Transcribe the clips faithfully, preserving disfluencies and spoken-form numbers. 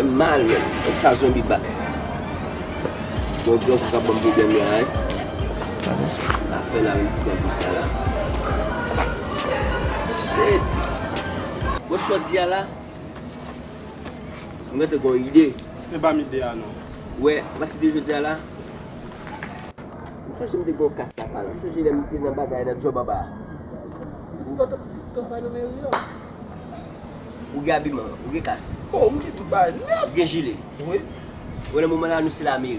Mal menm. Kòm sa zonbi bat. Bon, Blanco ka ban m pwoblèm la, wi. Afè la, menm pran pou sa la. Shit. Bon, sa w di a la, m gentan gen yon ide. E pa m ide a, non. Wè, apati de jodi a la, m sonje m te gen yon kas la pa la. M sonje lè m te nan bagay, nan djòb anba a. Ou gen abiman, ou gen kas. Oh, m gen tout bagay nèt. Ou gen jile. Wi. Bon, nan moman la, nou se lameri.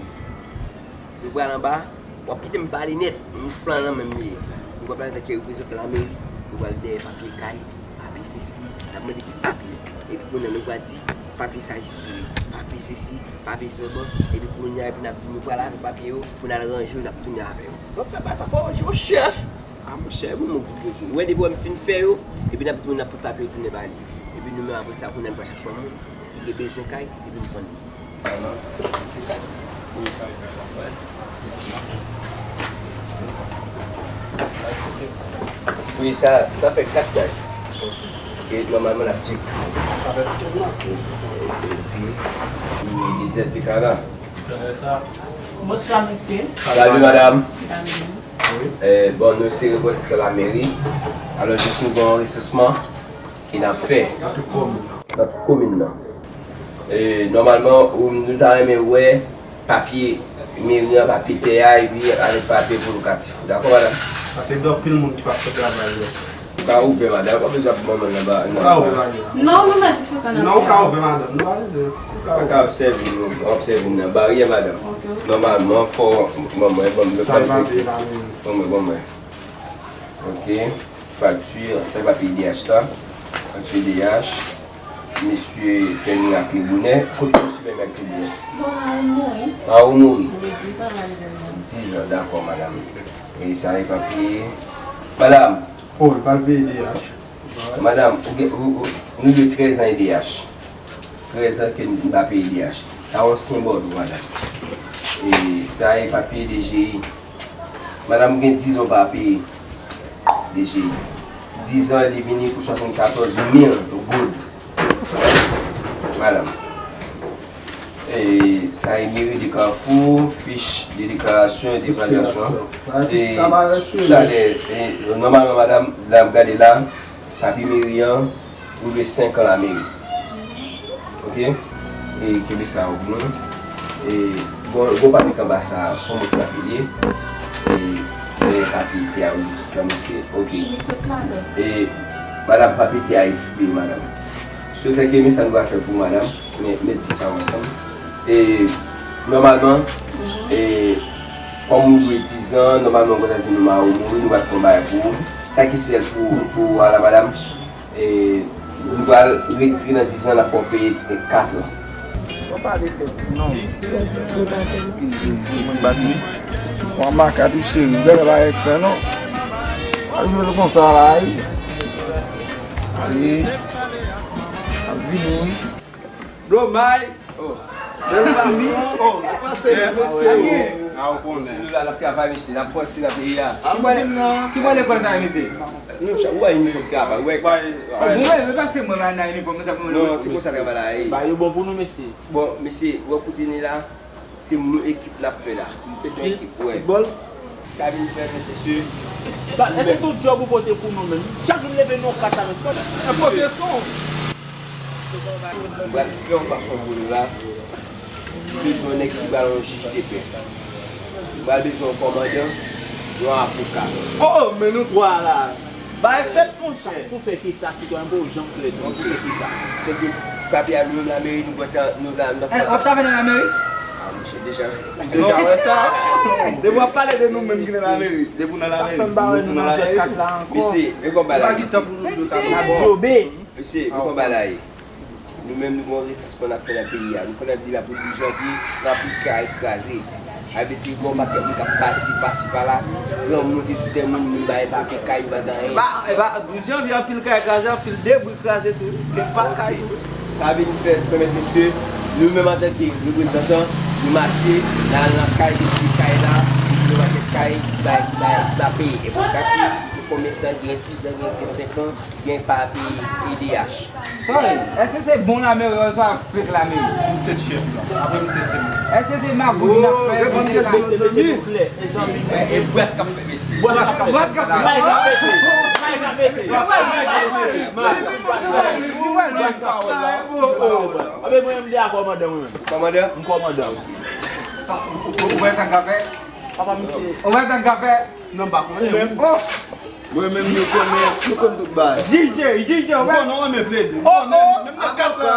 Nou pral anba, w ap kite m pale nèt. M plan nan men m li ye. Nou pral pale antanke reprezantan lameri. Nou pral dèyè papye kay, papye sesi, n ap mande tout papye. Epi kounye a nou pral di, papye sa ekspire, papye sesi, papye sa bon. Epi kounye a, epi n ap di nou pral avèk papye yo pou n al ranje yo, n ap tounen avè yo. N ap fè bagay sa fò ranje yo chèch. A monchè, bon, mwen di bezwen. Ou wè depi wè m fin fè yo, epi n ap di moun n ap pote papye yo tounen ba li. Epi nou menm apre sa, kounye a nou pral chache yon moun ki gen bezwen kay, epi nou vann li. Wi, sa, sa fè kat kay. Ke nòmalman l ap tchek. Epi, Lizèt te ka la. Bonswa, mesye. Salut, madame. Madame. Eh, bon, nou se reprezantan lameri. Alò, jis nou gen yon resansman ke n ap fè nan tout komin nan. E, nòmalman, ou, nou ta renmen wè papye meri an, papye tè a, epi avèk papye pou lokatif ou. Dakò, madanm? Paske gen anpil moun ki p ap fè travay yo. Ou ka ouvè, madanm. Ou pa bezwen ap manman nan ba, nan. Ou ka ouvè, madanm. Non, nou mèt fè sa nan. Non, ou ka ouvè, madanm. Nou pa bezwen. Ou ka, ou ka obsève nou, obsève nou nan baryè, madanm. Ok. Nòmalman, fò manman, ban m, sa pa vle la, wi. Ban mwen, ban mwen. Ok. Fakti, sa e papye I D H la. Fakti I D H. Mesye Pèni ak Lebonè. Kote mesye Pèni ak Lebonè? Bon, Mawo mouri. Mawo mouri? Wi, dizan Mawo mouri. Dizan, dakò, madanm. E sa e papye. Madanm. Oh, li pa vle I D H. Madanm, ou gen, ou, ou, nou dwe trèz an I D H. Trèz an ke n pa peye I D H. Sa yon senbòl wi, madanm. E sa e papye D G I. Madanm, ou gen dizan w pa peye D G I. Dizan li vini pou swasannkatòz mil goud. Madanm. E sa e meri de Kafou, fich de deklarasyon de evalyasyon. E salè, e, nòmalman, madanm, la m gade la, papye meri an, ou dwe senk an lameri. Ok? E kenbe sa pou nou. E gon, gon papye k anba sa, fò m wè ki papye l ye. E, e papye tè a, wi, kòm se, ok. E, madanm, papye tè a ekspire, madanm. Sou sa ke men sa nou pral fè pou madanm, men, met di sa ansanm. E, nòmalman, e, kòm ou dwe dizan, nòmalman, konsa di nou Mawo mouri, nou pral fè yon bagay pou ou. Sa ki sèl pou, pou ou a la, madanm, e, nou pral retire nan dizan, n ap fè w peye, e, katran. Ou pa de fè ti non. Moun bat li. Ou an makak wi cheri, ou gade bagay k fè non. Pa jwe l konsa la, wi. Wi. Ap vini wi. Blomay. Oh. Sèl fason. Oh, ou panse nou mesye yo. Ah, ou konnen. Mesye nou la, n ap travay, mesye, n ap panse nan peyi a. Ki bò, ki bò lekòl sa ye, mesye? Non, chè, ou wè inifòm travay, ou wè. Oh, mwen, mwen panse mwen nan inifòm sa, mwen. Non, se konsa travay la ye. Ba yo bon pou nou, mesye. Bon, mesye, ou wè kote nou ye la, se nou ekip n ap fè la. Se ekip, wè. Foutbòl? Sa vin fè, mesye. Ba, èske se yon djòb ou pote pou nou menm? Chak jou m leve nan yon kat la, mesye. Enpòte son. M pral fè yon fason pou nou la. M bezwen yon nèg ki pral yon jij de pè. M pral bezwen yon kòmandan, yon avoka. Oh, oh, men nou twa la. Bagay fèt, monchè. Pou fè kisa, sitwayen, pou w janm klè, non, pou fè kisa? Se ke papye a nou menm lameri, nou pral, nou la, nou. Eh, w ap travay nan lameri? Ah, monchè, deja wè sa. Deja wè sa. Depi w ap pale de nou menm ki nan lameri, depi w nan lameri, nou tou nan lameri. Mesye, men kòm bagay la ye. Mesye, men kòm bagay la ye. Nou menm, nou gen yon resansman n ap fè nan peyi a. Nou konn ap di la pou douz janvye, anpil kay kraze. Sa vle di, gen yon pakèt moun k ap pati pasi pala, pran moun monte sou tè moun, moun bay papye kay, yo pa gen anyen. Ba, e ba, douz janvye, anpil kay kraze, anpil debri kraze tou, kèk pa kay tou. Sa vin fè, pèmèt mesye, nou menm antanke reprezantan, nou mache, n al nan kay, eseye kay la, nou gen yon pakèt kay ki bay, ki bay, ki pa peye. E pou kati, Konbyen tan, gen diz an, gen vennsenk an, gen papye E D H. Sa e, èske se bon lame yo sa ap reklame? Misye chèf la. Apre misye se mwen. Èske se magouy n ap fè? Reponn kesyon, mezanmi. E, e bwès k ap fè mesye. Bwès k ap fè. Bwès k ap fè. Bwès k ap fè. Anben mwen menm de a kòmandan mwen menm. Kòmandan? M kòmandan. Ou wè sa n ka fè? Papa misye. Ou wè sa n ka fè? Non, m pa konnen menm. Oh! Mwen menm, nou konnen, nou konn tout bagay. J J, J J, ou wè? Ou konnen, ou renmen plede. Ou konnen, menm nan kat la.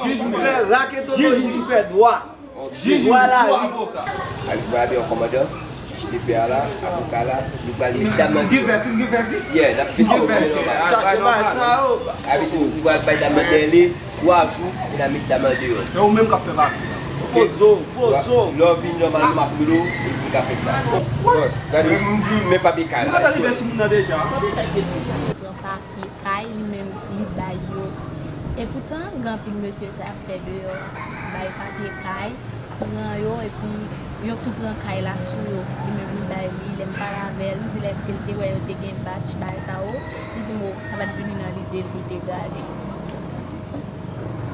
Jij mwen. Raketoloji ki fè dwa. Jij mwen. Dwa lari. Avoka. Avoka, yon kòmandan, jij de pè a la, avoka la, nou pral met dam nan deyò. Gen vès, gen vès. Yeah, n ap fè sa nòmal. Chache bagay sa yo. Abitye, nou pral bay dam nan dèyè li. Twa jou, e n a met dam nan deyò. E ou menm k ap fè papye a. Poze w, poze w. Lè w vin nòmalman, m ap rele w, epi n ka fè sa. Bòs, gade, m di men papye kay la. Ou gentan libere timoun nan deja. Li pran papye kay, li menm, li bay yo. Epoutan, gen anpil mesye sa ap fè deyò, bay papye kay, pran yo, epi yo tou pran kay la sou yo. Li menm, li bay li, lè m pale avè l, m di l èske l te wè yo te gen batch, bagay sa yo. Li di m, o, sa pa t vini nan lide l pou l te gade.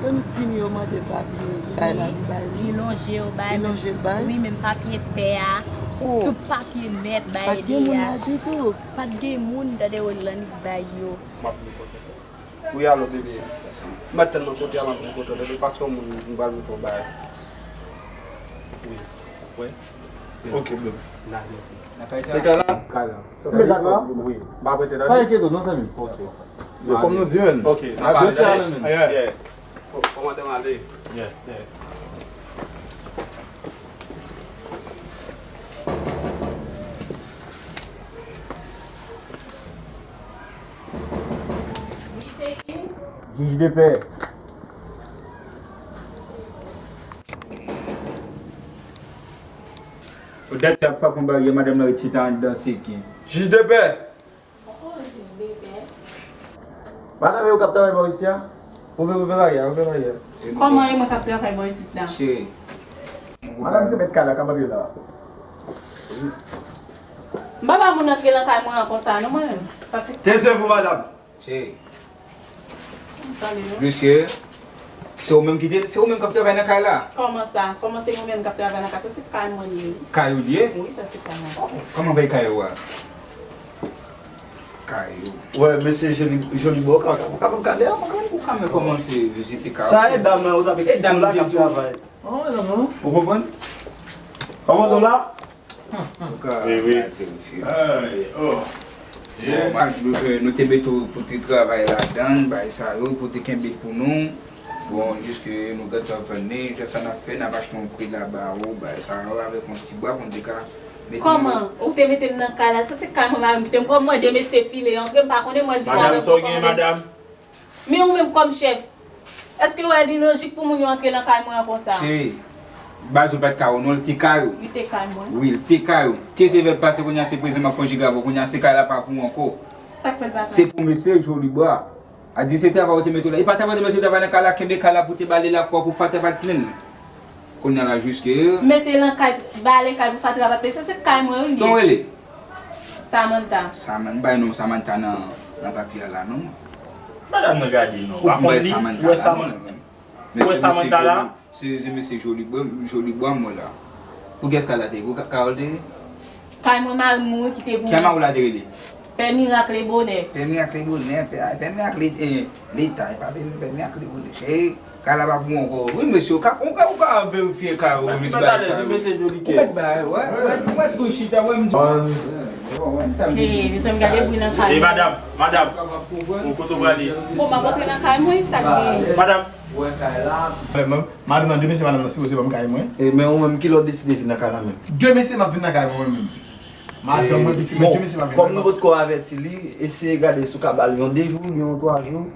Tannik fini yo mande l papye kay la, li bay li. Li lonje yo bay. Li lonje l bay? Wi, menm papye tè a. Oh. Tout papye nèt bay. Pa t gen moun la ditou? Pa t gen moun, tande, Roland, li bay yo. M ap vin kote w. Wi, alo, bebe. M ap tann nan kote a, m ap vin kote w, tande, paske yon moun m pral montre w bagay. Wi. Wè. Ok, bro. Se kay la? Kay la. Se kay la? Wi. M pa prese, tande. Pa enkyete w non, zanmi. Ok. Yo, kòm nou di, menn. Ok, n ap pale, tande. Yeah. Kòmandan m ale. Yeah, yeah. Jij de pè. Ou dat sa ap frape yon baryè, madanm nan ret chita anndan seken. Jij de pè! Madanm, e ou k ap travay bò isi a? Ouvè, ouvè baryè a, ouvè baryè a. Kòman e mwen k ap travay bò isit la? Cheri. Madanm, se mèt kay la k ap antre la. M pa ba moun antre nan kay mwen an konsa non, mwen menm. Sa se... Taisez-vous, madame. Cheri. Mesye, se ou menm ki te, se ou menm k ap travay nan kay la? Kòman sa? Kòman se mwen menm k ap travay nan kay? Sa se kay mwen li ye, wi. Kay ou li ye? Wi, sa se kay mwen. Kòman bay kay ou a? Kay ou. Wè, mesye Joli, Joli Bò, ou ka, ou ka, ou ka, ou ka, ou ka kòmanse vizite kay ou. Sa e dam nan, ou t ap eksplike la, k ap travay. Ou konprann? Kòman nou la? Wi, wi. Ay, oh. Bon, nou, eh, nou te mete w pou te travay ladan, bay sa yo, pou te kenbe pou nou. Bon, jiske nou gentan vann li, jan sa n ap fè, n ap achte yon pri la ba ou, bay sa yo, avèk yon ti bwa pou n te ka mete nou. Kòman? Ou te mete m nan kay la, sa se kay mwen, mari m kite m, kòm mwen de mesye file, antre, m pa konnen mwen di... Madanm, sa w genyen, madanm? Men ou menm kòm chèf, èske w wè li lojik pou moun yo antre nan kay mwen an konsa? Cheri, Badou pa t kay ou non, li te kay ou. Li te kay mwen. Wi, li te kay ou. Te se vèb pase, kounye a se prezan m ap konjige avè w, kounye a se kay la pa pou ou ankò. Sa k fè l pa kay? Se pou mesye Joli Bwa. A di se travay ou te mete w la. E pa travay ou te mete w travay nan kay la, kenbe kay la pou te bale lakou a pou pa travay plenn. Kounye a la jiske... Mete nan kay, bale kay pou fatra pa peye, sa se kay mwen wi li ye. Kòman w rele? Samantha. Samantha, m bay non Samantha nan, nan papye a la non. Madanm nan gade non. Ou pa konn li, ou wè Samantha. Ou wè Samantha la? Se, se mesye Joli Bwa, Joli Bwa m wè la. Pou kiyès kay la te ye? Pou Ka-, Carole te ye? Kay mwen, mari m mouri kite pou mwen. Kiyès mari w la te rele? Pè Mirak Lebonè. Pè Mirak Lebonè, pè, pè Mirak Le-, eh, Leta, e pa pè, pè Mirak Lebonè. Cheri, kay la pa pou mwen ankò. Wi, mesye, ou ka, ou ka, ou ka verifye kay ou, lis bagay sa yo. Ou mèt bay, wè, ou mèt, ou mèt tou chita, wè, m di. Eh, mesye, m gade bri nan kay. Eh, madanm, madanm, ou kote w prale? Bon, m ap antre nan kay mwen, sa k gen? Madanm. Madanm nan, demen se madanm nan sipoze ban m kay mwen. E, men ou menm, kilè w deside vin nan kay la menm? Demen se m ap vin nan kay mwen, mwen menm. Madanm mwen, pitit mwen, demen se m ap vin nan kay mwen. Kòm nou potko avèti li, eseye gade si w ka ba l yon de jou, yon twa jou.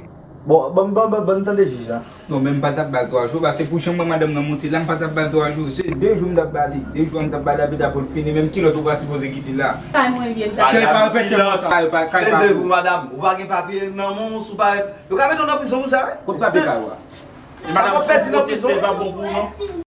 Bon, ban m, ban m, ban m, ban m tande jij la. Non, men m pa t ap ba l twa jou, paske pou jan m wè madanm nan monte la, m pa t ap ba l twa jou. Se de jou m t ap ba li, de jou a m t ap ba li, apre ta pou l fini, menm kilòt ou pa sipoze kite l la. Kay mwen li ye, m ta... Cheri, pa repete mwen sa, kay pa, kay pa pou ou. Teze vou, madanm. Ou pa gen papye nan men w, si w parèt, yo ka mete w nan prizon pou sa, wi. Kot papye kay ou a? E madanm, si w pèdi nan prizon, e pa bon pou ou non.